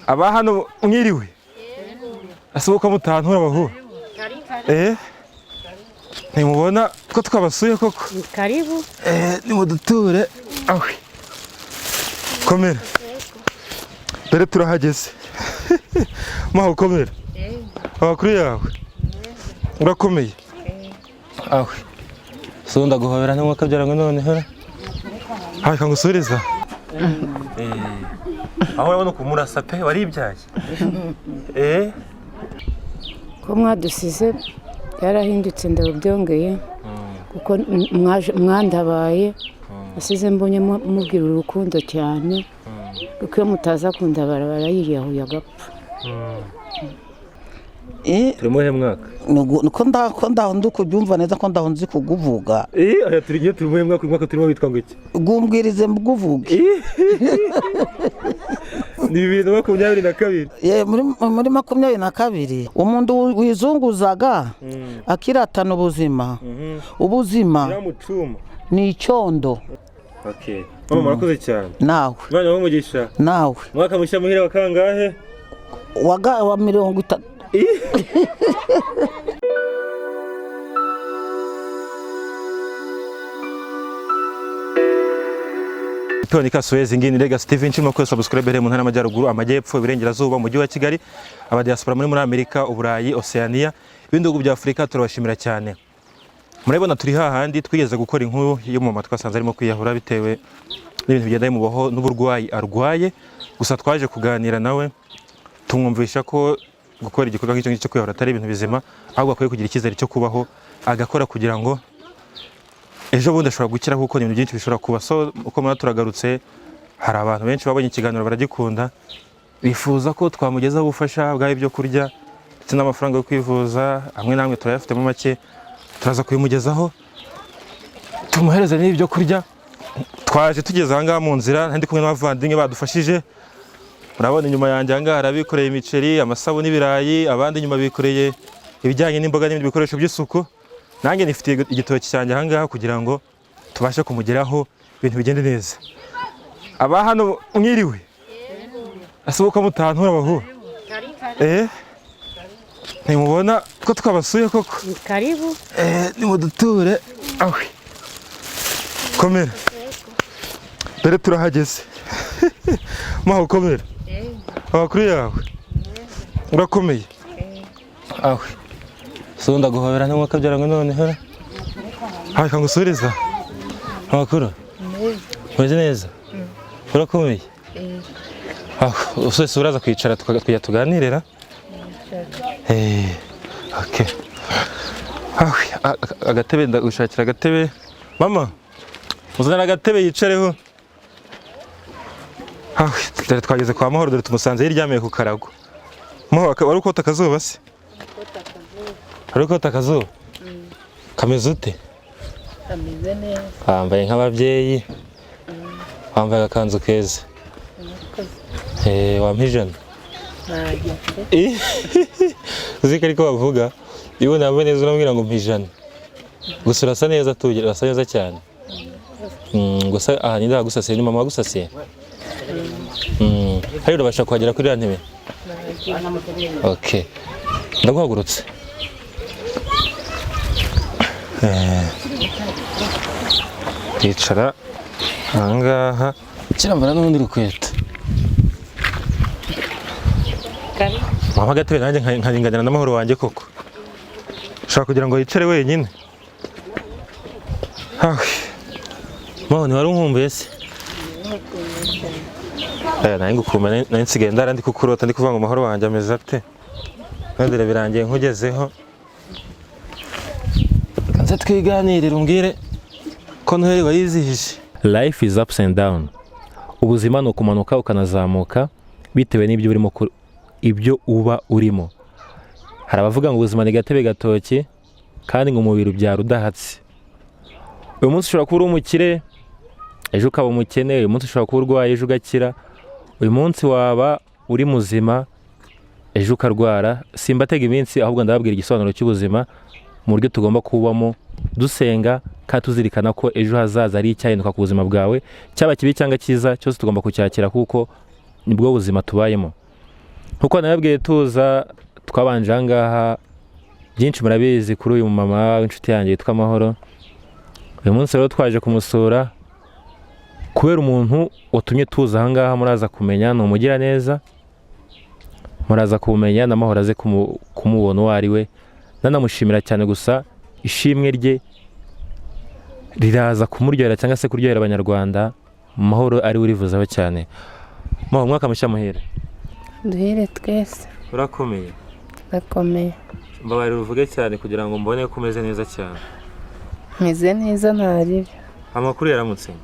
Aba hano mwiriwe? Ese uko mutantura abahu? Eh, ntimubona ko twabasuye koko? Karibu. Eh, nimuduture. Awe, komera, dore turahageze. Maho, komera, amakuru yawe? Urakomeye? Awe, so ndaguhobera ntimwakabyara ngo none hora reka ngusubiriza aho urabona ukuntu murasa pe, waribyaye eh. Ko mwadusize byarahindutse, ndabyongeye kuko mwandabaye asize mbonye mubwira urukundo cyane, kuko iyo mutaza kundabara barayiyahuye agapfa. Turi muhe mwaka? Ko ndaho ndi kubyumva neza, ko ndaho nzi kuguvuga. Eh, aya turi giye, turi muhe mwaka? Uyu mwaka turimo witwa ngo iki? Gumbwirize mguvuge. Ni 2022. Ye, muri 22 umuntu wizunguzaga akiratana ubuzima, ubuzima Nyamucuma. ni icyondo. Okay mama, murakoze cyane. Nawe. Imana umugisha. Nawe. Umwaka mushya muhire wa kangahe? Wa 30. Tony Kasuwezi ngini Legacy TV, nshima ko subscribe mu ntara y'Amajyaruguru, Amajyepfo, Iburengerazuba, Umujyi wa Kigali, abadiaspora muri Amerika, Uburayi, Oceania, ibindi bihugu bya Afurika, turabashimira cyane. Murabibona turi hahandi twigeze gukora inkuru y'umumama twasanze arimo kwiyahura bitewe n'ibintu bigenda bimubaho n'uburwayi arwaye. Gusa twaje kuganira nawe tumwumvisha ko gukora igikorwa nk'icyo ngicyo cyo kwiyahura atari ibintu bizima, ahubwo akwiye kugira icyizere cyo kubaho, agakora kugira ngo ejo bundi ashobora gukira, kuko ni ibintu byinshi bishobora kuba. So uko mubona turagarutse, hari abantu benshi babonye ikiganiro baragikunda, bifuza ko twamugezaho ubufasha bwaba ibyo kurya ndetse n'amafaranga yo kwivuza. Amwe n'amwe turayafitemo make, turaza kubimugezaho, tumuhereze n'ibyo kurya. Twaje tugeze aha ngaha mu nzira ndi kumwe n'abavandimwe badufashije. Murabona inyuma yanjye aha ngaha hari abikoreye imiceri, amasabune n'ibirayi, abandi inyuma bikoreye ibijyanye n'imboga n'ibindi bikoresho by'isuku. Nanjye nifitiye igitoki cyanjye aha ngaha kugira ngo tubashe kumugeraho, ibintu bigende neza. Aba hano mwiriwe? Ese uko mutantura abahu? Eh, ntimubona ko twabasuye koko? Karibu. Eh, nimuduture. Awe, komera, dore turahageze. Maho, komera, amakuru yawe? Urakomeye? Awe, so ndaguhobera ntimwakabyara ngo none hora reka ngusubiriza. Amakuru? Umeze neza? Urakomeye? Aho usese uraza kwicara tukajya tuganirira. Eh, okay. Awe, agatebe, ndagushakira agatebe. Mama, muzanira agatebe yicareho. Awe, dore twageze kwa Mahoro, dore tumusanze yiryamiye ku karago. Mahoro, wari ukota akazuba se? Wari ukota akazuba? Kameze ute? Ameze neza. Wambaye nk'ababyeyi, wambaye agakanzu keza. Eh, wampa 100? Ntajya. Uzi ko ariko bavuga, iyo nambaye neza urambwira ngo mpa 100. Gusa urasa neza, tugira urasa neza cyane. Gusa aha ni ndagusasiye, ni mama wagusasiye. Hariya urabasha kuhagera kuri iriya ntebe? Okay, ndaguhagurutse. Eh, yicara ahangaha, kirambara n'ubundi rukweto. Mama, agatebe nanjye nkaringanira n'amahoro wanjye koko. Ushobora kugira ngo yicare wenyine. Awe. Maho, ntiwari unkumbuye se? Eh, nari ngukumbuye, nari nsigaye ndara ndi kukurota, ndi kuvuga ngo mahoro wanjye ameze ate? None dore birangiye nkugezeho. Reka nze twiganirire, umbwire ko Noheli wayizihije. Life is ups and down. Ubuzima ni ukumanuka ukanazamuka bitewe n'ibyo urimo, ibyo uba urimo. Hari abavuga ngo ubuzima ni gatebe gatoki, kandi ngo umubiri ubyara udahatse. Uyu munsi ushobora kuba uri umukire, ejo ukaba umukene. Uyu munsi ushobora kuba urwaye, ejo ugakira. Uyu munsi waba uri muzima, ejo ukarwara. Simbatega iminsi, ahubwo ndababwira igisobanuro cy'ubuzima mu buryo tugomba kubamo dusenga kandi tuzirikana ko ejo hazaza ari icyahinduka ku buzima bwawe, cyaba kibi cyangwa cyiza, cyose tugomba kucyakira kuko nibwo buzima tubayemo. Nkuko nababwiye, tuza twabanje aha ngaha, byinshi murabizi kuri uyu mama w'inshuti yanjye yitwa Mahoro. Uyu munsi rero twaje kumusura kubera umuntu watumye tuza aha ngaha. Muraza kumenya ni umugiraneza, muraza kumenya na Mahoro aze kumubona uwo ari we. Nanamushimira cyane, gusa ishimwe rye riraza kumuryohera cyangwa se kuryohera Abanyarwanda. Mahoro ari we urivuzeho cyane. Mahoro, umwaka mushya muhire. Duhere twese. Urakomeye? Ndakomeye. Mbabarira uvuge cyane kugira ngo mbone ko umeze neza cyane. Meze neza, ntaribi. Amakuru yaramutse?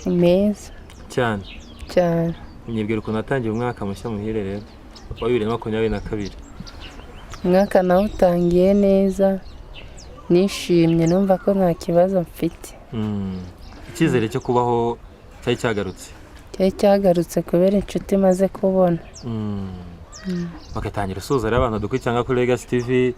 Ni meza. Cyane? Cyane. Nyibwira ukuntu watangiye umwaka mushya muhire rero wa 2022. Umwaka nawe utangiye neza, nishimye, numva ko nta kibazo mfite. Icyizere cyo kubaho cyari cyagarutse? Cyari cyagarutse kubera inshuti maze kubona. Bagatangira usuhuza rero abantu dukuri cyangwa kuri Legacy TV.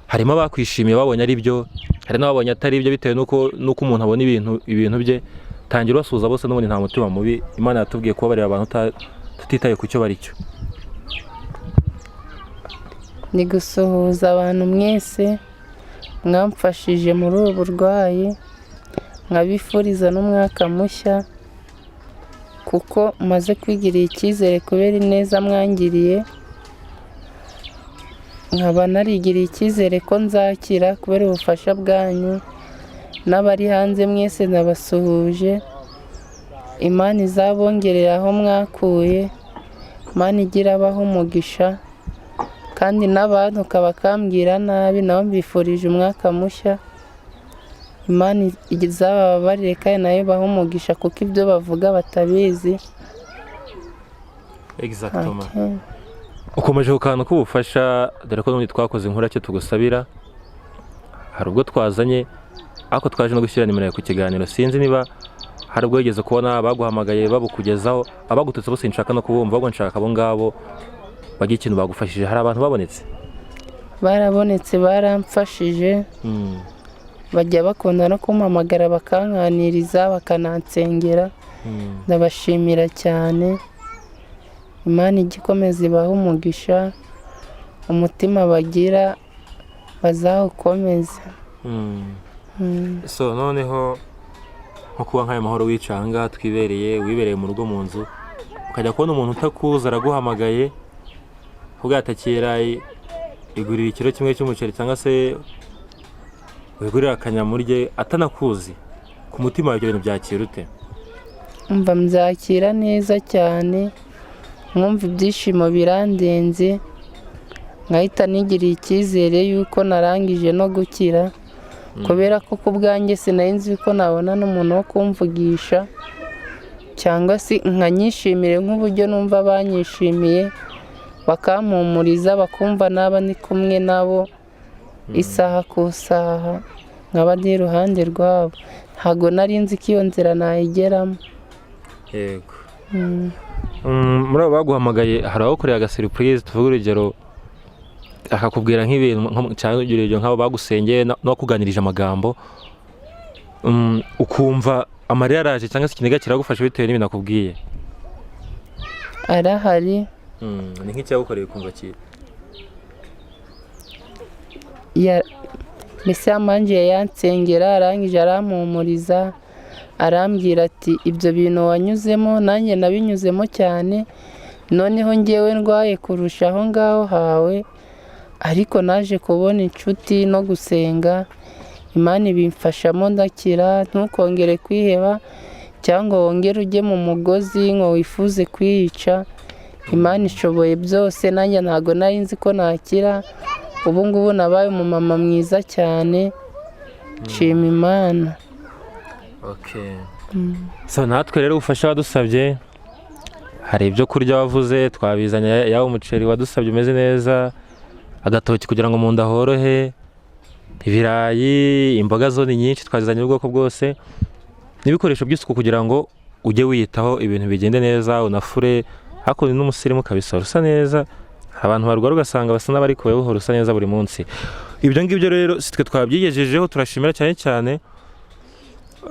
Harimo abakwishimiye babonye ari byo, hari n'ababonye atari byo, bitewe n'uko umuntu abona ibintu bye. Tangira ubasuhuza bose, n'ubundi nta mutima mubi. Imana yatubwiye kubabarira abantu tutitaye ku cyo bari cyo. Ni gusuhuza abantu mwese mwamfashije muri ubu burwayi, nkabifuriza n'umwaka mushya, kuko maze kwigirira icyizere kubera ineza mwangiriye, nkaba narigiriye icyizere ko nzakira kubera ubufasha bwanyu. N'abari hanze mwese ndabasuhuje. Imana izabongerera aho mwakuye, Imana igira abaho umugisha. Kandi n'abantu bakambwira nabi, nabo mbifurije umwaka mushya. Imana izabababarire kandi nayo ibahe umugisha, kuko ibyo bavuga batabizi. Exactement. Okay. Ukomeje ku kantu k'ubufasha, dore ko n'ubundi twakoze inkuru cyo tugusabira. Hari ubwo twazanye, ariko twaje no gushyira nimero yawe ku kiganiro. Sinzi niba hari ubwo wigeze kubona baguhamagaye babukugezaho. Abagututse bose nshaka no kubumva, ahubwo nshaka abo ngabo bagira ikintu bagufashije. Hari abantu babonetse? Barabonetse, baramfashije. Bajya bakunda no kumpamagara, bakanganiriza, bakanansengera. Ndabashimira cyane. Imana ijya ikomeza ibahe umugisha, umutima bagira bazawukomeze. So noneho nko kuba nk'ayo Mahoro wicaye aha ngaha twibereye, wibereye mu rugo mu nzu, ukajya kubona umuntu utakuzi araguhamagaye, ugatakira igurira ikiro kimwe cy'umuceri cyangwa se wigurira akanyamurye, atanakuzi, ku mutima wawe ibyo bintu byakira ute? Umva, mbyakira neza cyane, nkumva ibyishimo birandenze, nkahita nigiriye icyizere yuko narangije no gukira, kubera ko ku bwanjye sinari nzi ko nabona n'umuntu wo kumvugisha cyangwa se nkanyishimire nk'uburyo numva banyishimiye, bakampumuriza, bakumva naba ndi kumwe nabo isaha ku isaha, nkaba ndi iruhande rwabo. Ntabwo nari nzi ko iyo nzira nayigeramo. Yego. Muri abo baguhamagaye hari abagukoreye agasurprise, tuvuge urugero akakubwira nk'ibintu cyangwa urugero nk'abo bagusengeye n'abakuganirije amagambo, ukumva amarira araje cyangwa se ikiniga kiragufasha bitewe n'ibintu akubwiye? Arahari. Ni nk'icyagukoreye ukumva ki Mbese yamanjiye yansengera, arangije arampumuriza, arambwira ati: "Ibyo bintu wanyuzemo nanjye nabinyuzemo cyane, noneho ngewe ndwaye kurusha aho ngaho hawe, ariko naje kubona inshuti no gusenga, Imana ibimfashamo ndakira. Ntukongere kwiheba cyangwa wongere ujye mu mugozi ngo wifuze kwiyica. Imana ishoboye byose. Nanjye ntabwo nari nzi ko nakira. Ubu ngubu nabaye umumama mwiza cyane, nshima Imana." Okay. So natwe rero ubufasha wadusabye, hari ibyo kurya wavuze twabizanye, yaba umuceri wadusabye umeze neza, agatoki kugira ngo mu nda horohe, ibirayi, imboga zo ni nyinshi twazizanye ubwoko bwose, n'ibikoresho by'isuku kugira ngo ujye wiyitaho, ibintu bigende neza, unafure. Hakuno n'umusirimu kabisa, usa neza. Hari abantu barwara ugasanga basa n'abari kure, buhoro usa neza buri munsi. Ibyo ngibyo rero si twe twabyigejejeho, turashimira cyane cyane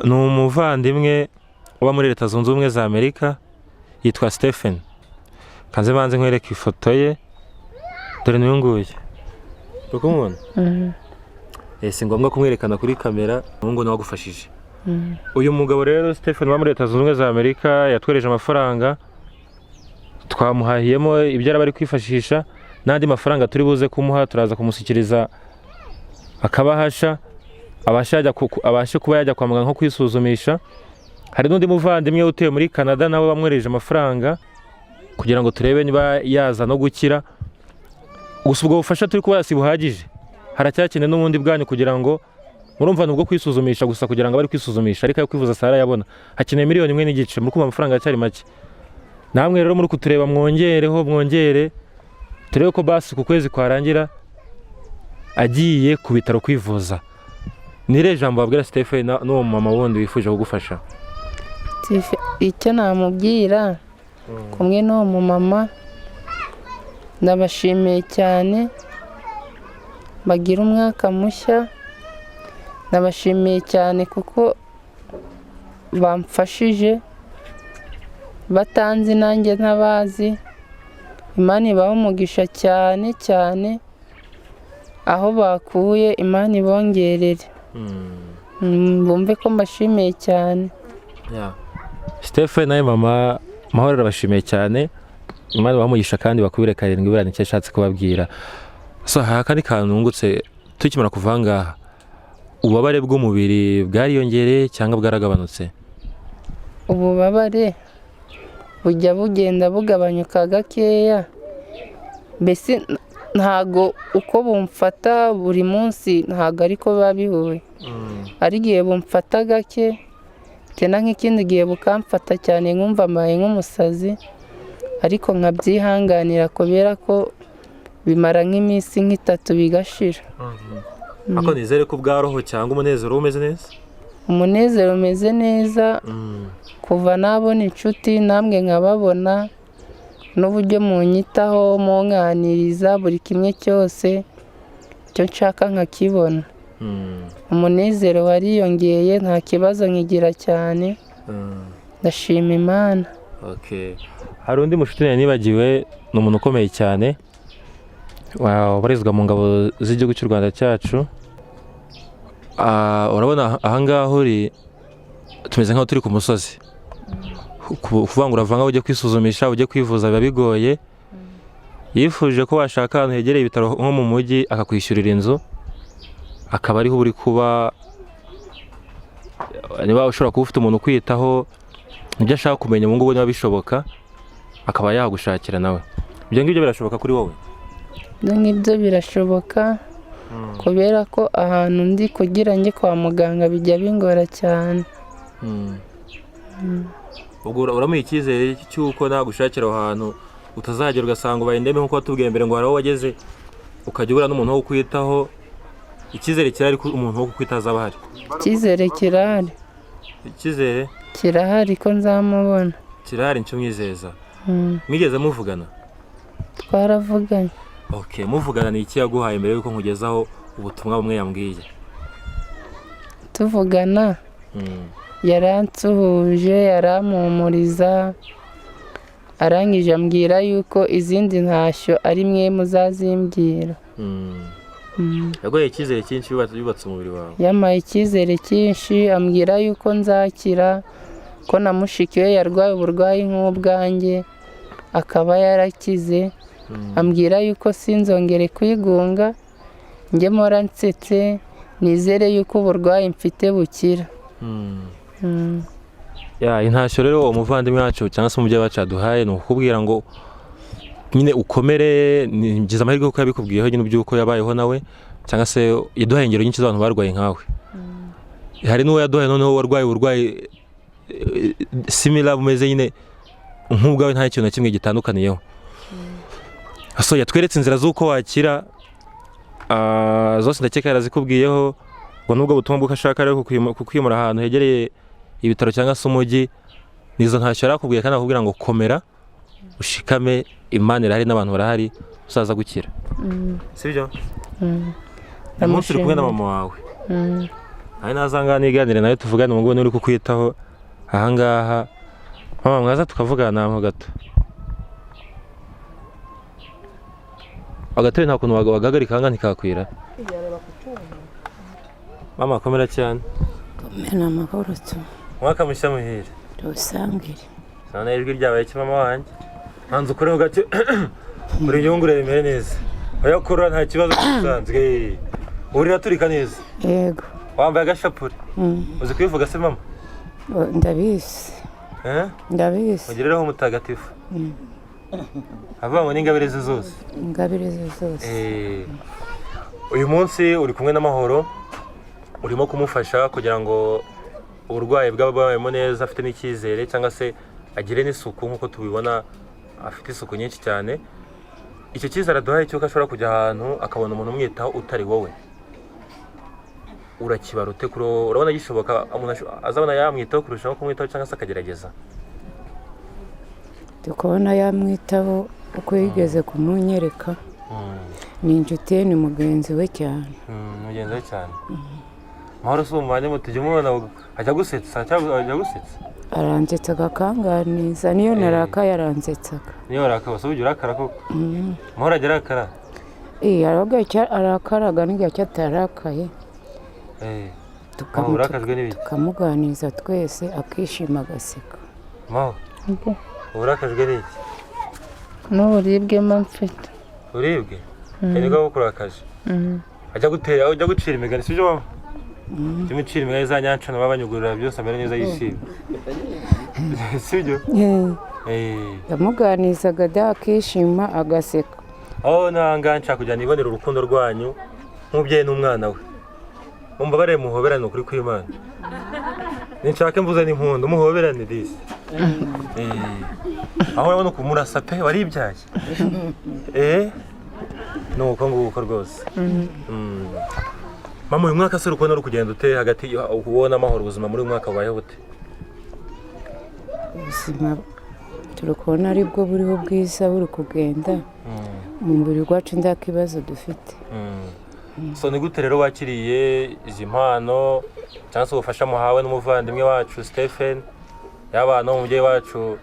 ni umuvandimwe uba muri Leta Zunze Ubumwe za Amerika yitwa Stephen. Kanze banze nkwereke ifoto ye. Dore n'uyu nguyu, uri kumubona? Mm. Si ngombwa kumwerekana kuri kamera, ubu ngubu niwe wagufashije. Uyu mugabo rero Stephen wo muri Leta Zunze Ubumwe za Amerika yatwereje amafaranga, twamuhahiyemo ibyo araba ari kwifashisha, n'andi mafaranga turi buze kumuha turaza kumushyikiriza akabahasha, abashe kuba yajya kwa muganga nko kwisuzumisha. Hari n'undi muvandimwe utuye muri Canada nawe wamwereje amafaranga kugira ngo turebe niba yaza no gukira. Gusa ubwo bufasha turi kubaha si buhagije, haracyakenewe n'ubundi bwanyu kugira ngo murumva ni ubwo kwisuzumisha gusa, kugira ngo abe ari kwisuzumisha, ariko ayo kwivuza sara yabona hakeneye 1.5 miliyoni. Muri kumva amafaranga aracyari make. Namwe rero muri kutureba mwongereho, mwongere turebe ko basi ku kwezi kwarangira agiye ku bitaro kwivuza. Ni irihe jambo wabwira Stephen n'uwo mama wundi wifuje kugufasha? Icyo namubwira kumwe n'uwo mumama, ndabashimiye cyane, bagira umwaka mushya. Ndabashimiye cyane kuko bamfashije batanzi nanjye ntabazi. Imana ibahe umugisha cyane cyane, aho bakuye Imana ibongerere. Bumve ko mbashimiye cyane. Stephen nawe mama Mahoro arabashimiye cyane, Imana ibahe umugisha kandi bakubire karindwi. Buriya nicyo yashatse kubabwira. So hari akandi kantu nungutse tukimara kuva aha ngaha: ububabare bw'umubiri bwariyongereye cyangwa bwaragabanutse? Ububabare bujya bugenda bugabanyuka gakeya, mbese ntago uko bumfata buri munsi ntago ariko biba bihuye. Ari igihe bumfata gake tena, nk'ikindi gihe bukamfata cyane nkumva mbaye nk'umusazi, ariko nkabyihanganira kubera ko bimara nk'iminsi nk'itatu bigashira. Ariko nizere ko ubwa roho cyangwa umunezero uba umeze neza? Umunezero umeze neza kuva nabona inshuti namwe nkababona, n'uburyo munyitaho, munganiriza buri kimwe cyose icyo nshaka nkakibona. Umunezero wariyongeye, nta kibazo nkigira cyane, ndashima Imana. Okay. Hari undi mushuti nari nibagiwe, ni umuntu ukomeye cyane ubarizwa mu ngabo z'igihugu cy'u Rwanda cyacu. Urabona ahangaha uri tumeze nk'aho turi ku musozi. Kuvuga ngo urava ngaho ujye kwisuzumisha, ujye kwivuza, biba bigoye. Yifuje ko washaka ahantu hegereye ibitaro nko mu mujyi, akakwishyurira inzu, akaba ariho uri kuba, niba ushobora kuba ufite umuntu ukwitaho. Nibyo ashaka kumenya ubu ngubu, niba bishoboka akaba yagushakira nawe. Ibyo ngibyo birashoboka kuri wowe? Ibyo ngibyo birashoboka kubera ko ahantu ndi kugira njye kwa muganga bijya bingora cyane. Ubwo uramuha icyizere cy'uko nagushakira aho hantu utazagera ugasanga ubaye indembe, nk'uko watubwiye mbere ngo hari aho wageze ukajya ubura n'umuntu wo kukwitaho? Icyizere kirahari ko umuntu wo kukwitaho azaba ahari? Icyizere kirahari. Icyizere kirahari ko nzamubona. Kirahari, nicyo mwizeza. Mwigeze muvugana? Twaravuganye. Okay, muvugana ni iki yaguhaye mbere y'uko nkugezaho ubutumwa bumwe yambwiye? Tuvugana yaransuhuje, yarampumuriza, arangije ambwira yuko izindi ntashyo ari mwe muzazimbwira. Yaguhaye icyizere cyinshi, yubatse umubiri wawe. Yampaye icyizere cyinshi, ambwira yuko nzakira, ko na mushiki we yarwaye uburwayi nk'ubwanjye akaba yarakize. Ambwira yuko sinzongere kwigunga, njye mpora nsetse, nizere yuko uburwayi mfite bukira. Ya, intashyo rero uwo muvandimwe wacu cyangwa se umubyeyi wacu yaduhaye ni ukukubwira ngo nyine ukomere. Ni byiza amahirwe kuko yabikubwiyeho nyine by'uko yabayeho nawe, cyangwa se yaduhaye ingero nyinshi z'abantu barwaye nkawe. Hari n'uwo yaduhaye noneho warwaye uburwayi similar, bumeze nyine nk'ubwawe, nta kintu na kimwe gitandukaniyeho. So yatweretse inzira z'uko wakira, zose ndakeka yarazikubwiyeho. Ngo nubwo butumwa bw'uko ashaka rero kukwimura ahantu hegereye ibitaro cyangwa se umujyi, nizo ntacyo yarakubwiye, kandi akubwira ngo komera ushikame, Imana irahari n'abantu barahari, uzaza gukira. Sibyo? Uyu munsi uri kumwe na mama wawe. Hari nazangaha niganire nawe, tuvugane. Ubu ngubu uri kukwitaho ahangaha. Mama, mwaza tukavugana ho gato? Agatebe nta kuntu wagahagarika ahangaha ntikakwira. Mama, komera cyane. Komera, amahoro tu. Umwaka mushya muhire. Tuwusangire. None ijwi ryabaye iki, mama wanjye? Ntanze ukureho gake buri nyungure bimere neza. Oya, kurura nta kibazo, gisanzwe. Ubu riraturika neza. Yego. Wambaye agashapure. Uzi kubivuga se, mama? Oh, ndabizi. Eh? Ndabizi. Ugerereho mutagatifu. Avuga ngo n'ingabire ze zose. Ingabire ze zose. Uyu munsi uri kumwe n'Amahoro, urimo kumufasha kugira ngo uburwayi bwaba bwabayemo neza, afite n'icyizere cyangwa se agire n'isuku, nk'uko tubibona afite isuku nyinshi cyane. Icyo cyizere aduhaye cy'uko ashobora kujya ahantu akabona umuntu umwitaho utari wowe, urakibara ute kuri wowe? Urabona gishoboka umuntu azabona yamwitaho kurushaho kumwitaho cyangwa se akagerageza? Tukabona yamwitaho uko yigeze kumunyereka. Ni inshuti ye, ni mugenzi we cyane. Mugenzi we cyane. Mahoro si umubanye mutujya umubona ajya gusetsa cyangwa ajya gusetsa? Aransetsaga, akanganiza, niyo narakaye aransetsaga. Niyo warakara, se ujya urakara koko? Mahoro ajya arakara? Iya, aravuga icyo arakaraga n'igihe cyo atarakaye. Mahoro, urakajwe n'ibiki? Tukamuganiriza twese, akishima, agaseka. Mahoro, urakajwe n'iki? N'uburibwe mba mfite. Uribwe nibwo bukurakaje. Ajya gutera, ajya gucira imigani, sibyo mama? Jya umucira imigani za nyancano, baba banyugurura byose, amere neza, yishimye, sibyo? Yamuganizaga da, akishima, agaseka. Aho nanga nshaka kugira nibonere urukundo rwanyu nk'umubyeyi n'umwana we. Mumbabarire muhoberane, ukuri kw'Imana. Ninshake mvuze n'impundu, muhoberane disi. Aho urabona ukuntu murasa pe, waribyaye. Ni uko nguko rwose. Mama, uyu mwaka se uri kubona uri kugenda ute hagati ubona Amahoro, ubuzima muri uyu mwaka bubayeho bute? Ubuzima turi kubona aribwo buriho bwiza, buri kugenda mu mubiri wacu, nta kibazo dufite. So ni gute rero wakiriye izi mpano cyangwa se ubufasha muhawe n'umuvandimwe wacu Stephen, yaba n'umubyeyi wacu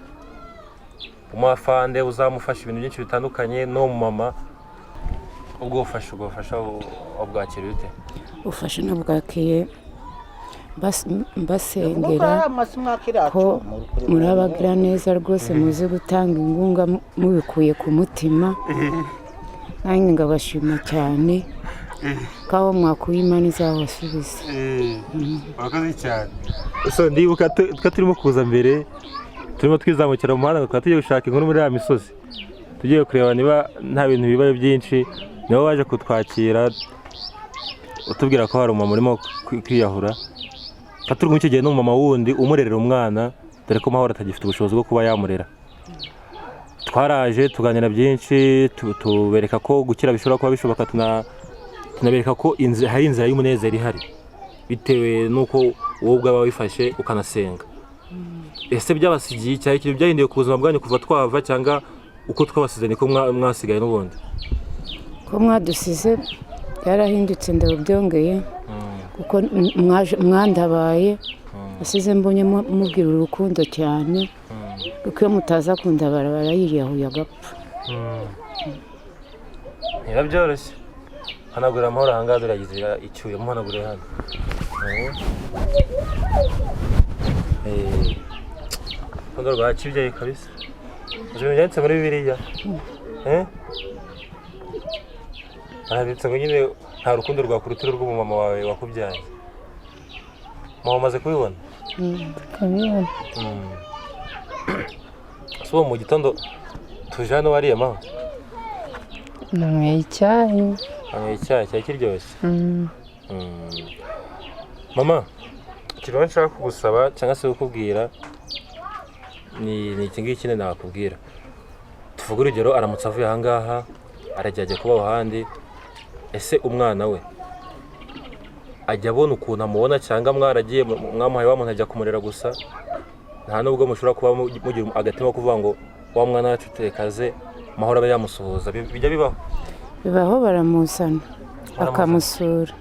umafande uzamufasha ibintu byinshi bitandukanye, n'uwo mumama, ubwo bufasha wabwakiriye ute? Ubufasha nabwakiye mbasengera ko murabagira neza rwose, muzi gutanga inkunga mubikuye ku mutima. Nanjye ngabashima cyane ko aho mwakuye Imana izabasubiza. Urakoze cyane. So ndibuka twe turimo kuza mbere, turimo twizamukira mu muhanda, tukaba tugiye gushaka inkuru muri ya misozi, tugiye kureba niba nta bintu bibaye byinshi, nibo baje kutwakira utubwira ko hari umumama urimo kwiyahura. Tukaba turi kumwe icyo gihe n'umumama wundi umurerera umwana, dore ko Mahoro atagifite ubushobozi bwo kuba yamurera. Twaraje tuganira byinshi, tubereka ko gukira bishobora kuba bishoboka, tunabereka ko hari inzira y'umunezero ihari bitewe n'uko wowe ubwawe wifashe ukanasenga. Ese byabasigiye icyayi ikintu byahinduye ku buzima bwanyu kuva twava, cyangwa uko twabasize niko mwasigaye n'ubundi? Ko mwadusize byarahindutse, ndabyongeye, kuko mwandabaye asize mbonye mubwira urukundo cyane, kuko iyo mutaza kundabara barayiyahuye agapfa. Ntibiba byoroshye. Hanagurira Amahoro ahangaha, dore yagize icyuya, muhanagurire hano. Urukundo rwa kibyeyi kabisa. Uzi ibintu byanditse muri Bibiliya? Eh? Baranditse ngo nyine nta rukundo rwakurutira rw'umumama wawe wakubyaye. Mama, umaze kubibona? Tukabibona. Si uwo mu gitondo tuje hano wariye, Mahoro? Nanyweye icyayi. Wanyweye icyayi, cyari kiryoshye? Mm. Mama, ikintu nshaka kugusaba cyangwa se kukubwira ni iki ngiki nyine nakubwira. Tuvuge urugero, aramutse avuye aha ngaha arajya ajya kuba ahandi, ese umwana we ajya abona ukuntu amubona, cyangwa mwaragiye mwamuhaye wa muntu ajya kumurera gusa, nta nubwo mushobora kuba mugira agatima ko kuvuga ngo wa mwana wacu tekaze Mahoro abe yamusuhuza? Bijya bibaho? Bibaho, baramuzana. Baramuzana. Bakamusura,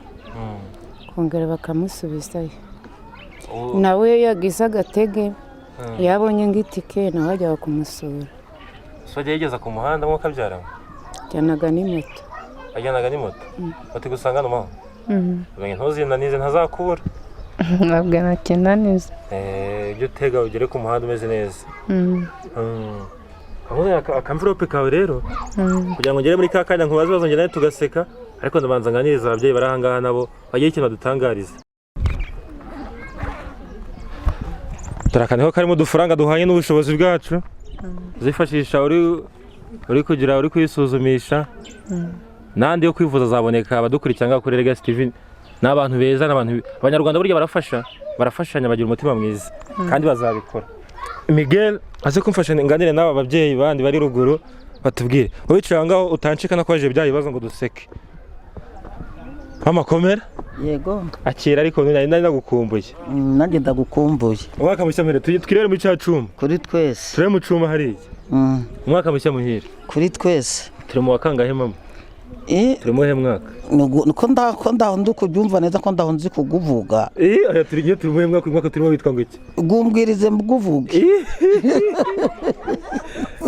kongera bakamusubizayo. Nawe iyo yagize agatege, yabonye ng'itike, nawe ajya kumusura. So ajya yigeza ku muhanda mwuka abyara? Jyanaga n'imoto. Ajyanaga n'imoto. Bati gusanga hano mama. Umenye ntuzinanize ntazakubura. Ntabwo nakinaniza. Ibyo utega ugere ku muhanda umeze neza. Akamvirope kawe rero kugira ngo ngere muri ka kanya nkubaze ibibazo njye nawe tugaseka, ariko ndabanza nganiriza ababyeyi bari aha ngaha nabo bagire ikintu badutangariza. Dore aka niho karimo udufaranga duhanye n'ubushobozi bwacu, uzifashisha uri kugira uri kwisuzumisha, n'andi yo kwivuza azaboneka. Abadukurikira ngaha kuri Legacy TV ni abantu beza, n'abantu abanyarwanda burya barafasha, barafashanya, bagira umutima mwiza kandi bazabikora. Miguel aze kumfasha nganire n'aba babyeyi bandi bari ruguru batubwire. Wowe wicaye aho ngaho utancika no kubajije bya bibazo ngo duseke. Mama komera. Yego. Akira ariko nari nagukumbuye. Nanjye ndagukumbuye. Umwaka mushya muhire, twirere muri cya cuma. Kuri twese. Turere mu cuma hariya. Umwaka mushya muhire. Kuri twese. Turi mu wa kangahe mama? Turi mu he mwaka? Ko ndaho ndi kubyumva neza ko ndaho nzi kuguvuga. Oya, turi mu he mwaka? Uyu mwaka turimo witwa ngo iki? Gumbwirize mguvuge.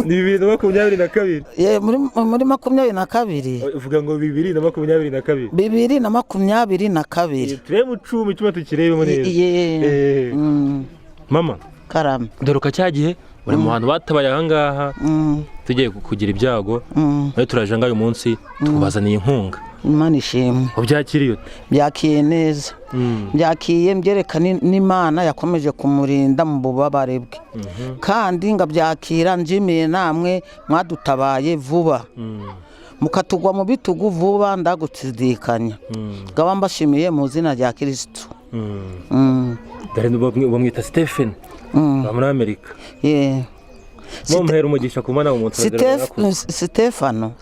Ni 2022. Ye, muri 22. Uvuga ngo 2022. 2022. Turebe mu cuma, icyuma tukirebemo neza. Mama. Karame. Dore cya gihe uri mu bantu batabaye aha ngaha, tugiye kugira ibyago, nawe turaje ngaho uyu munsi tukubazaniye inkunga. Imana ishimwe. Ubyakiriye ute? Byakiye neza. Byakiye mbyereka n'Imana yakomeje kumurinda mu bubabare bwe. Kandi ngabyakira nshimiye namwe mwadutabaye vuba. Mukatugwa mu bitugu vuba ndagutsidikanya. Ngaba mbashimiye mu izina rya Kristo. Dore bamwita Stephen. Muri Amerika. Mumpera umugisha ku mana umuntu. Stefano.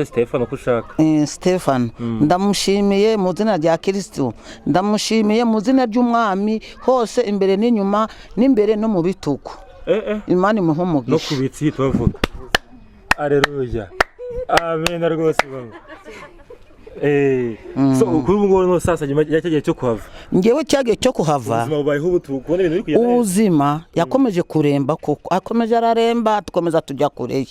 Stefano ko ushaka. Stefano. Ndamushimiye mu izina rya Kristo. Ndamushimiye mu izina ry'Umwami hose imbere n'inyuma n'imbere no mu bitugu. Imana imuhe umugisha. No kubitsi tubavuga. Haleluya. Amen rwose baba. So kuri ubu ngubu no sasa nyuma ya cyagiye cyo kuhava. Ngewe cyagiye cyo kuhava. Ubuzima bubayeho ubu tubona ibintu biri kugenda neza. Ubuzima yakomeje kuremba koko, akomeje araremba tukomeza tujya kure ye.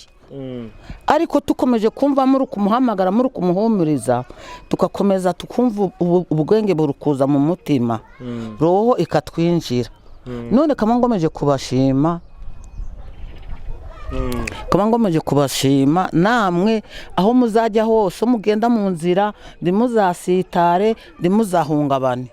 Ariko tukomeje kumva muri kumuhamagara muri kumuhumuriza, tugakomeza tukumva ubwenge burukuza mu mutima. Roho ikatwinjira. None kama ngomeje kubashima. Kama ngomeje kubashima namwe aho muzajya hose mugenda mu nzira ndimuzasitare ndimuzahungabane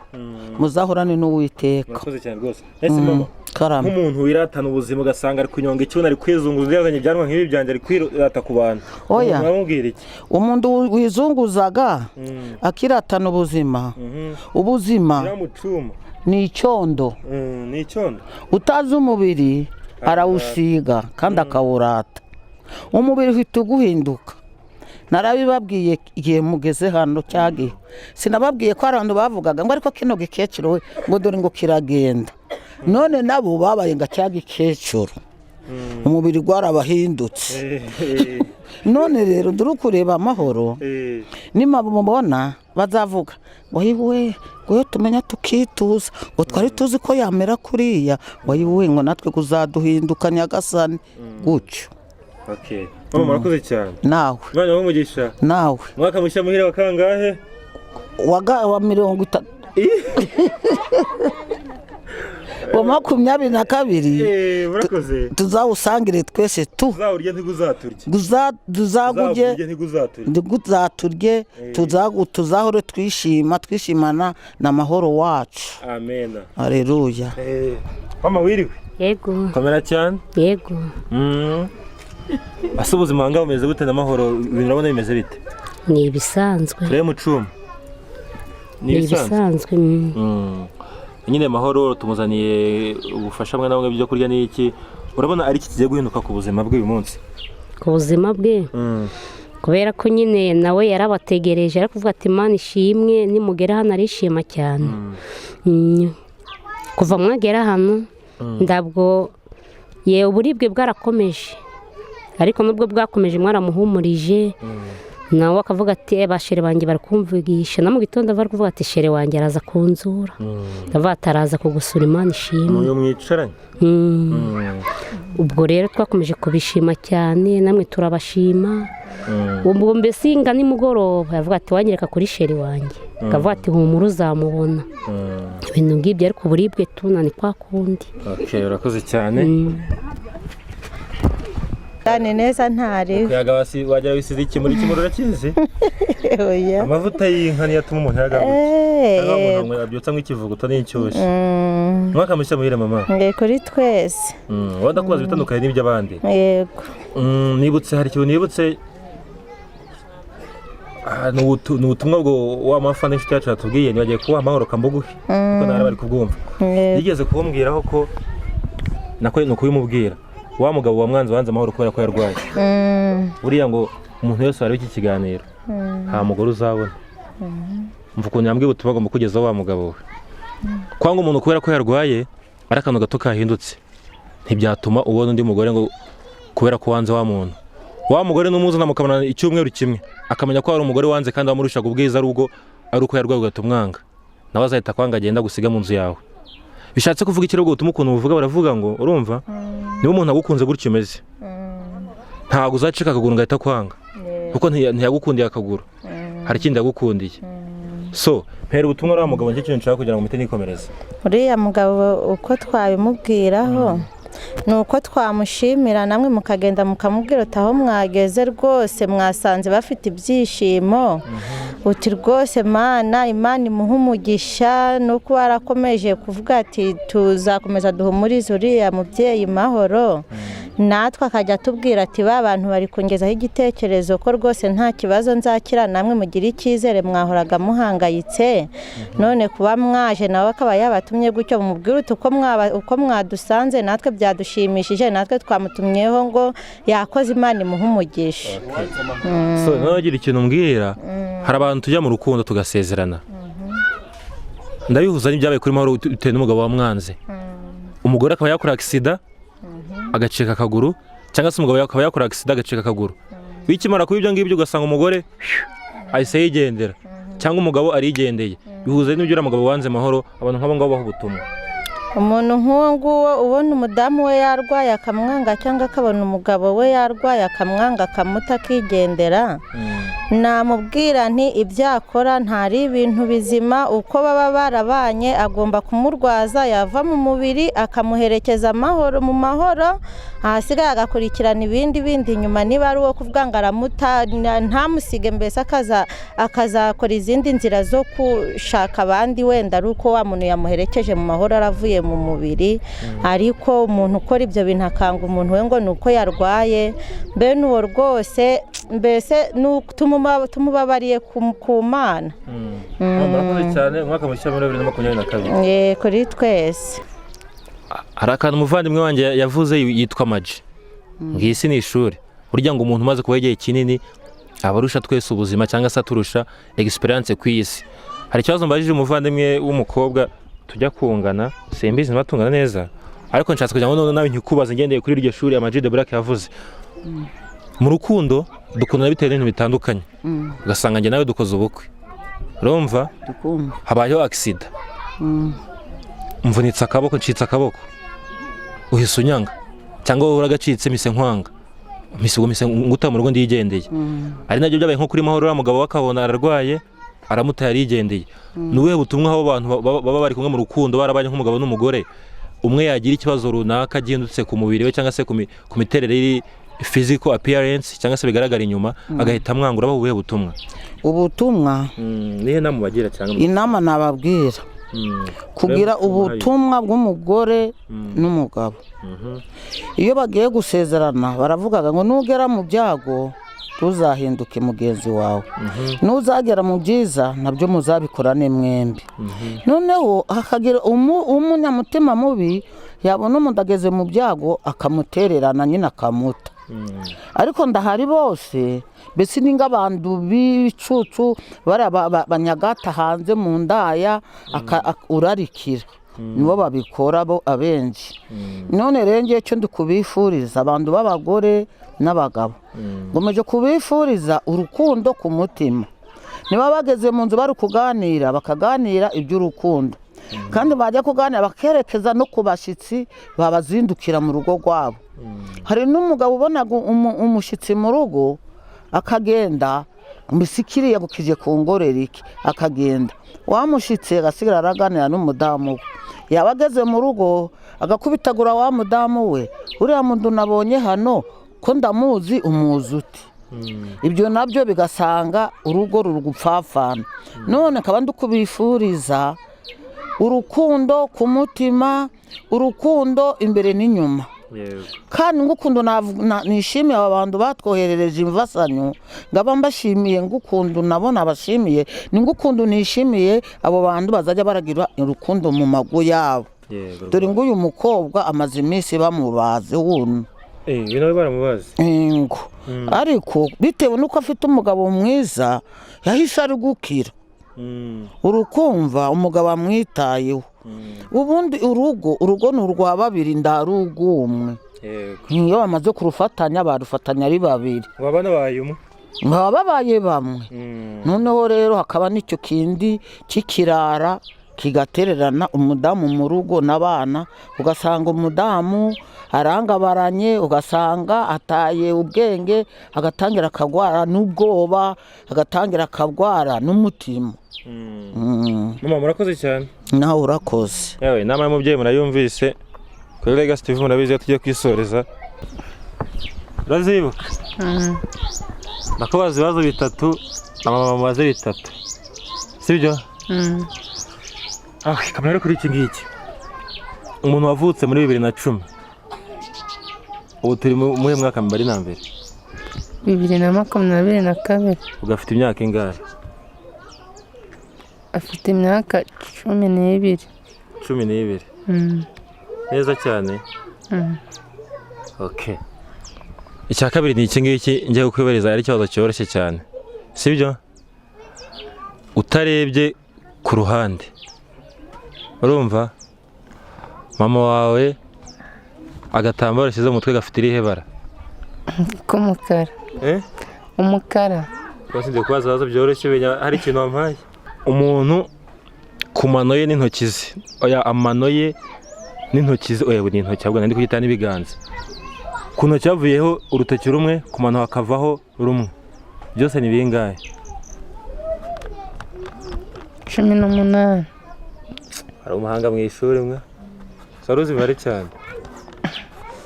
muzahorane n'Uwiteka. Murakoze cyane rwose. Ese mama, Karame. nk'umuntu wiratana ubuzima ugasanga ari kunyonga icyuma ari kwizunguza yazanye ibyanwa nk'ibi byanjye ari kwirata ku bantu. Oya. Uramubwira iki? Umuntu wizunguzaga akiratana ubuzima. Ubuzima ni icyondo. Ni icyondo. Utazi umubiri arawusiga kandi akawurata. Umubiri uhita uguhinduka. Narabibabwiye igihe mugeze hano cyagihe. Sinababwiye ko abantu bavugaga ngo ariko kino gikecuru we ngo dore ngo kiragenda. None nabo babaye nga cya gikecuru. Umubiri gwarabahindutse. None rero nduru kureba amahoro. Nimabumubona bazavuga ngo yiwe ngo tumenya tukituza ngo twari tuzi ko yamera kuriya ngo yiwe ngo natwe kuzaduhinduka Nyagasani gutyo. Okay. Mama murakoze cyane. Nawe. Imana ibahe. Nawe. Mwaka mushya muhire wa kangahe? Wa 30. Wa 22. Murakoze. Tuzawusangire twese tu. Tuzawurye ntiguzaturye. Tuzagurye ntiguzaturye. Tuzahore twishima twishimana na mahoro wacu. Amen. Haleluya. Mama wiriwe? Yego. Komera cyane? Yego. Ase ubuzima ngaho bumeze gute na mahoro ibintu urabona bimeze bite? Ni ibisanzwe. Turebe mu cuma. Ni ibisanzwe. Nyine mahoro tumuzaniye ubufasha bwa namwe byo kurya n'iki, urabona ari iki kigiye guhinduka ku buzima bwe uyu munsi? Ku buzima bwe kubera ko nyine nawe yarabategereje ari kuvuga ati Imana ishimwe nimugera hano arishima cyane. Kuva mwagera hano ndabwo ye uburibwe bwarakomeje, ariko nubwo bwakomeje mwaramuhumurije. Nawe akavuga ati: "Eh, ba chéri banjye bari kumvugisha." Na mu gitondo ava kuvuga ati: "Chéri wanjye araza kunzura." Ndavuga ati: "Araza kugusura, Imana ishimwe." N'uyu mwicaranye? Ubwo rero twakomeje kubishima cyane, namwe turabashima. Ubwo mbese inga nimugoroba yavuga ati: "Wanyereka kuri chéri wanjye?" Akavuga ati: "Humura, uzamubona." Ibintu ngibyo, ariko uburibwe tuna ni kwa kundi. Okay, urakoze cyane. Ni neza, ntari. Kuyaga wagira wisize ikimuri. Ikimuri urakizi? Oya. Amavuta y'inka niyo atuma umuntu yaga gutya, cyangwa umuntu abyutsa nk'ikivuguto n'inshyushyu. Umwaka mushya muhire, mama. Nge kuri twese. Wenda kubaza ibitandukanye n'iby'abandi. Yego. Nibutse, hari ikintu nibutse. Ni ubutumwa bwo wa mafa n'inshuti yacu yatubwiye, ntibagiye kubaha amahoro kambuguhe kuko nawe bari kubwumva. Yigeze kumbwiraho ko nako ni ukubimubwira, wa mugabo wa mwanze wanze amahoro kubera ko yarwaye. Buriya ngo umuntu wese wareba iki kiganiro, nta mugore uzabona. Mva ukuntu yambwiye ubutumwa agomba kugezaho wa mugabo we: kwanga umuntu kubera ko yarwaye ari akantu gato kahindutse, ntibyatuma ubona undi mugore ngo kubera ko wanze wa muntu. Wa mugore n'umuzana mukabona icyumweru kimwe, akamenya ko hari umugore wanze kandi wamurushaga ubwiza, ari ubwo ari uko yarwaye ugahita umwanga, nawe azahita akwanga, agenda gusiga mu nzu yawe. Bishatse kuvuga ikirego butuma ukuntu buvuga, baravuga ngo urumva niba umuntu agukunze gutyo umeze, ntabwo uzacika akaguru ngo ahita akwanga, kuko ntiyagukundiye akaguru, hari ikindi yagukundiye. So mpera ubutumwa uriya mugabo, nicyo kintu nshaka kugira ngo mpite nikomereze. Uriya mugabo, uko twabimubwiraho ni uko twamushimira, namwe mukagenda mukamubwira uti: "Aho mwageze rwose mwasanze bafite ibyishimo." Uti: "Rwose Mana, Imana imuhe umugisha." Nuko warakomeje kuvuga ati: "Tuzakomeza duhumurize uriya mubyeyi Mahoro." Natwe akajya atubwira ati: "Ba bantu bari kungezaho igitekerezo ko rwose nta kibazo, nzakira, namwe mugire icyizere, mwahoraga muhangayitse." None kuba mwaje, nawe akaba yabatumye gutyo, mubwire uti: "Uko mwadusanze natwe byadushimishije, natwe twamutumyeho ngo yakoze, Imana imuhe umugisha." So nawe ugira ikintu mbwira. Hari abantu tujya mu rukundo tugasezerana, ndabihuza n'ibyabaye kuri Mahoro bitewe n'umugabo wamwanze. Umugore akaba yakora accident agacika akaguru, cyangwa se umugabo akaba yakora accident agacika akaguru. Bikimara kuba ibyo ngibyo, ugasanga umugore ahise yigendera cyangwa umugabo arigendeye. Bihuza n'ibyo uriya mugabo wanze Mahoro. Abantu nk'abo ngabo baha ubutumwa? Umuntu nk'uwo nguwo ubona umudamu we yarwaye akamwanga, cyangwa akabona umugabo we yarwaye akamwanga, akamuta akigendera, namubwira nti: "Ibyo akora ntari ibintu bizima. Uko baba barabanye, agomba kumurwaza, yava mu mubiri akamuherekeza amahoro, mu mahoro, ahasigaye agakurikirana ibindi bindi nyuma. Niba ari uwo kuvuga ngo aramuta, ntamusige, mbese akazakora izindi nzira zo gushaka abandi, wenda ari uko wa muntu yamuherekeje mu mahoro, aravuye mu mubiri. Ariko umuntu ukora ibyo bintu akanga umuntu we ngo ni uko yarwaye, mbene uwo rwose mbese tumubabariye ku Mana." Murakoze cyane, umwaka mushya muri 2022. Kuri twese. Hari akantu umuvandimwe wanjye yavuze yitwa Maji, ngo iyi si ni ishuri. Burya ngo umuntu umaze kuba igihe kinini aba arusha twese ubuzima, cyangwa se aturusha experience ku isi. Hari ikibazo mbajije umuvandimwe w'umukobwa tujya kungana, simbizi niba tungana neza, ariko nshatse kugira ngo none nawe nkikubaze ngendeye kuri iryo shuri Ama G The Black yavuze. Mu rukundo dukundana bitewe n'ibintu bitandukanye, ugasanga njye nawe dukoze ubukwe, urumva? Tukumva. Habayeho accident, mvunitse akaboko, ncitse akaboko, uhise unyanga, cyangwa wowe uragacitse mpise nkwanga, mpise ubwo mpise nguta mu rugo ndigendeye. Ari nabyo byabaye nko kuri Mahoro, uriya mugabo we akabona ararwaye, aramutaye, arigendeye. Ni ubuhe butumwa abo bantu baba bari kumwe mu rukundo, barabanye nk'umugabo n'umugore, umwe yagira ikibazo runaka gihindutse ku mubiri we cyangwa se ku miterere iri physical appearance, cyangwa se bigaragara inyuma, agahita amwanga? Urabaha ubuhe butumwa? Ubutumwa? Nihe nama ubagira cyangwa? Inama nababwira, kugira ubutumwa bw'umugore n'umugabo, iyo bagiye gusezerana baravugaga ngo: "Nugera mu byago ntuzahinduke mugenzi wawe, nuzagera mu byiza nabyo muzabikorane mwembi." Noneho hakagira umunyamutima mubi, yabona umuntu ageze mu byago akamutererana nyine, akamuta. Ariko ndahari bose mbese ni nk'abantu b'ibicucu, bariya banyagata hanze mu ndaya, urarikira. Nibo babikora bo abenshi. None rero ngewe icyo ndi kubifuriza abantu b'abagore n'abagabo, nkomeje kubifuriza urukundo ku mutima. Niba bageze mu nzu bari kuganira, bakaganira iby'urukundo, kandi bajya kuganira bakerekeza no ku bashyitsi babazindukira mu rugo rwabo. Hari n'umugabo ubonaga umushyitsi mu rugo akagenda, mbese kiriya ngo kije kungorera iki, akagenda, wa mushyitsi agasigara araganira n'umudamu we. Yaba ageze mu rugo agakubitagura wa mudamu we: "Uriya muntu nabonye hano ko ndamuzi, umuzi uti?" Ibyo nabyo bigasanga urugo ruri gupfapfana. None nkaba ndikubifuriza urukundo ku mutima, urukundo imbere n'inyuma. Kandi ngukundu nishimiye aba bantu batwoherereje imfasanyo, ngaba mbashimiye. Ngukundu nabo nabashimiye, ni ngukundu nishimiye abo bantu bazajya baragira urukundo mu mago yabo. Dore nguyu mukobwa amaze iminsi bamubaze wuno. Uyu nawe baramubazi? Ngo ariko bitewe n'uko afite umugabo mwiza yahise ari gukira. Urukumva umugabo amwitayeho. Ubundi urugo ni urwa babiri, ndarugumwe. Iyo bamaze kurufatanya, barufatanya ari babiri. Baba babaye umwe. Baba babaye bamwe. Noneho rero hakaba n'icyo kindi cy'ikirara kigatererana umudamu mu rugo n'abana, ugasanga umudamu arangabaranye, ugasanga ataye ubwenge, agatangira akagwara n'ubwoba, agatangira akagwara n'umutima. Mama, murakoze cyane. Nawe urakoze. Yewe, inama y'umubyeyi murayumvise kuri Legacy TV. Murabizi iyo tugiye kwisoreza, urazibuka, ndakubaza ibibazo bitatu na mama mubaze bitatu, sibyo? Ah, kamera kuri iki ngiki. Umuntu wavutse muri 2010, ubu turi mu muhe mwaka mbari na mbere? 2022. Ugafite imyaka ingahe? Afite imyaka 12. 12? Neza cyane. Okay, icya kabiri ni iki ngiki ngiye kukwibariza, ari ikibazo cyoroshye cyane, sibyo? Utarebye ku ruhande, urumva mama wawe agatambaro ashyize mu mutwe gafite irihe bara? K'umukara. Eh? Umukara. Rwose ngiye kubaza ibibazo byoroshye, menya hari ikintu wampaye. Umuntu ku mano ye n'intoki ze, oya, amano ye n'intoki ze, oya, ni intoki ahubwo nandi kuyita n'ibiganza. Ku ntoki havuyeho urutoki rumwe, ku mano hakavaho rumwe, byose ni bingahe? 18. Hari umuhanga mu ishuri mwe, wari uzi imibare cyane,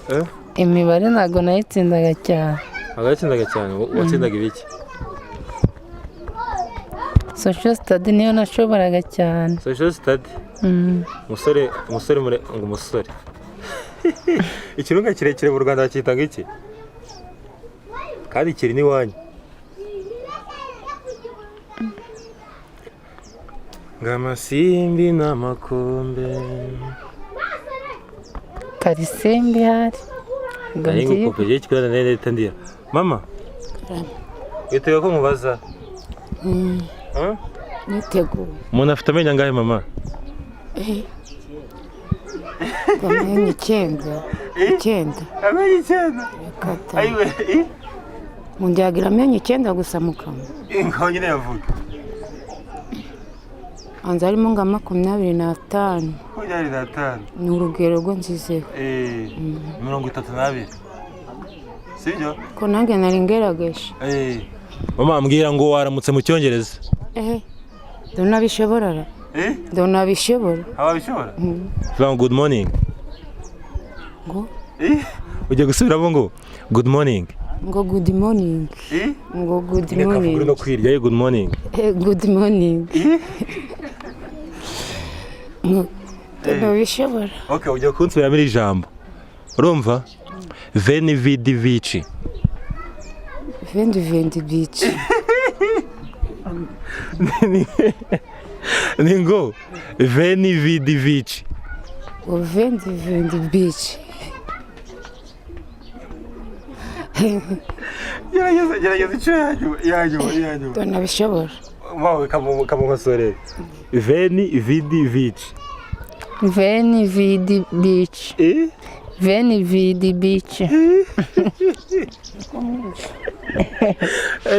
eh? Imibare ntabwo nayitsindaga cyane. Ntabwo yatsindaga cyane? Watsindaga ibiki? Social study niyo nashoboraga cyane. Social study? Mm. Umusore, umusore mure ngo umusore, ikirunga kirekire mu Rwanda bacyita ngo iki, kandi kiri n'iwanyu? Ngo amasimbi n'amakombe. Karisimbi hari. Ngo Nari mbyibuke. ngukopeje ikibazo nari ndahita ndira. Mama, witeguye ko nkubaza? Huh? Niteguye. Umuntu afite amenyo angahe, mama? Amenyo icyenda, icyenda. Amenyo 9? Kata umuntu yagira amenyo 9 gusa mu kanwa? Ingo nyine yavuga. Hanze harimo nka 25. 25? Ni urugero rwo nzizeho. 32, sibyo? Ko nanjye nari ngerageje. Mama, mbwira ngo waramutse mu Cyongereza. Ehe, ndonabishobora ra. Ndonabishobora. Ababishobora. Vuga ngo good morning. Ngo? Ugiye gusubiramo ngo good morning. Ngo good morning, ngo good Reka morning. vuga no kwirya ye, good morning. Good morning. Ngo ndonabishobora. Okay, ugiye kunsubiramo iri jambo, urumva? Veni vidi vici. Vendi vendi bici. Ni ngo veni vidi vici. Ngo vendi vendi bici. Gerageza, gerageza inshuro yanyuma, yanyuma, yanyuma. Ndonabishobora. Mawe kamukosorere. Veni vidi vici. Veni Vidi Bici. Veni Vidi Bici.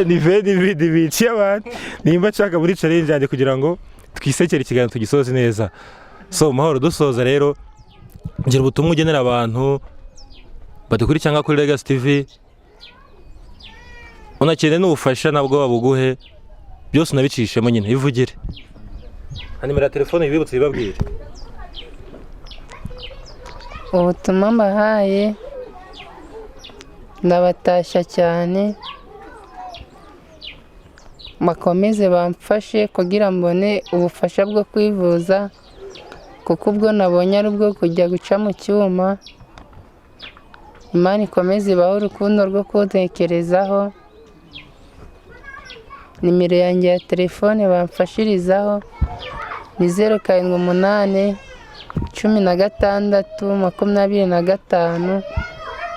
Ni Veni Vidi Bici abantu. Nimba nshaka muri challenge yanjye kugira ngo twisekere ikiganiro tugisoze neza. So Mahoro, dusoza rero, ngira ubutumwa ugenera abantu badukurikira cyangwa kuri Legacy TV, unakeneye n'ubufasha nabwo babuguhe, byose unabicishemo nyine, ivugire. Nimero ya telefone ibibutse ibibabwire. Ubutumwa mbahaye, ndabatashya cyane, bakomeze bamfashe kugira mbone ubufasha bwo kwivuza, kuko ubwo nabonye ari ubwo kujya guca mu cyuma. Imana ikomeze ibahe urukundo rwo kuntekerezaho. Nimero yanjye ya telefone bamfashirizaho ni 0 7 8 16 25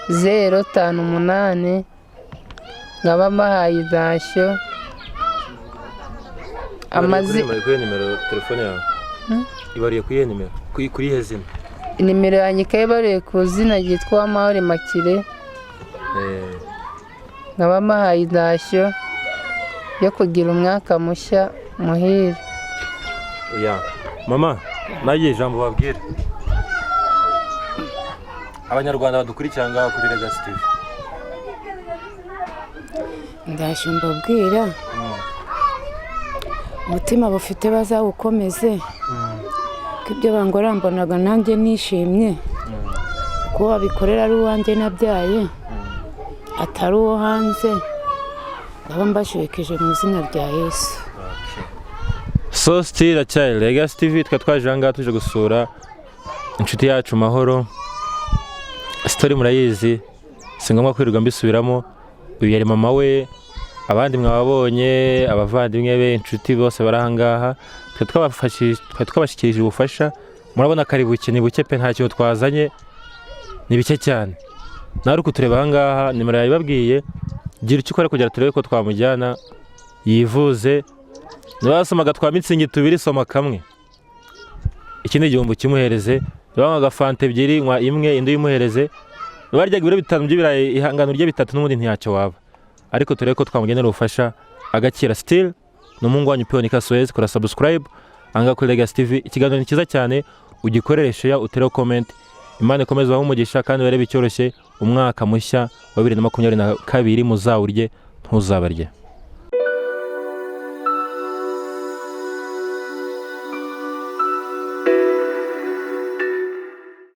0 5 8. Nkaba mbahaye intashyo. Amazi kuri nimero telefone yawe ibariye kuri nimero kuri ihe zina? Nimero yanjye ikaba ibariye ku zina ryitwa Uwamahoro Immaculée. Nkaba mbahaye intashyo yo kugira umwaka mushya muhire. Ya mama, nagiye ijambo babwira abanyarwanda badukurikira ngaha kuri Legacy TV. Ndashyo mbabwira umutima bafite bazawukomeze, ko ibyo bangora mbonaga nanjye nishimye, ko babikorera ari uwanjye nabyaye atari uwo hanze. Ndaba mbashukeje mu izina rya Yesu. So still acyari Legacy TV, twa twaje aha ngaha tuje gusura inshuti yacu Mahoro. Story murayizi, si ngombwa kwirirwa mbisubiramo. Uyu yari mama we, abandi mwababonye, abavandimwe be, inshuti bose bari aha ngaha. Twe twabashyikirije ubufasha, murabona ko ari buke, ni buke pe, nta kintu twazanye, ni bike cyane. Nawe uri kutureba aha ngaha, nimero yabibabwiye, gira icyo ukora kugira turebe ko twamujyana yivuze. Niba wasomaga twa mitsingi 2, soma kamwe, ikindi 1000 kimuhereze. Niba wanywaga fanta 2, nywa imwe, indi uyimuhereze. Niba waryaga ibiro 5 by'ibirayi, ihangano urye 3, n'ubundi ntiyacyo waba. Ariko turebe ko twamugenera ubufasha agakira. Still ni umuhungu wanyu Pionika Suez. Kora subscribe aha kuri Legacy TV. Ikiganiro ni cyiza cyane, ugikorere share, utere comment. Imana ikomeze ibahe umugisha kandi barebe icyoroshye. Umwaka mushya wa 2022 muzawurye ntuzabarye.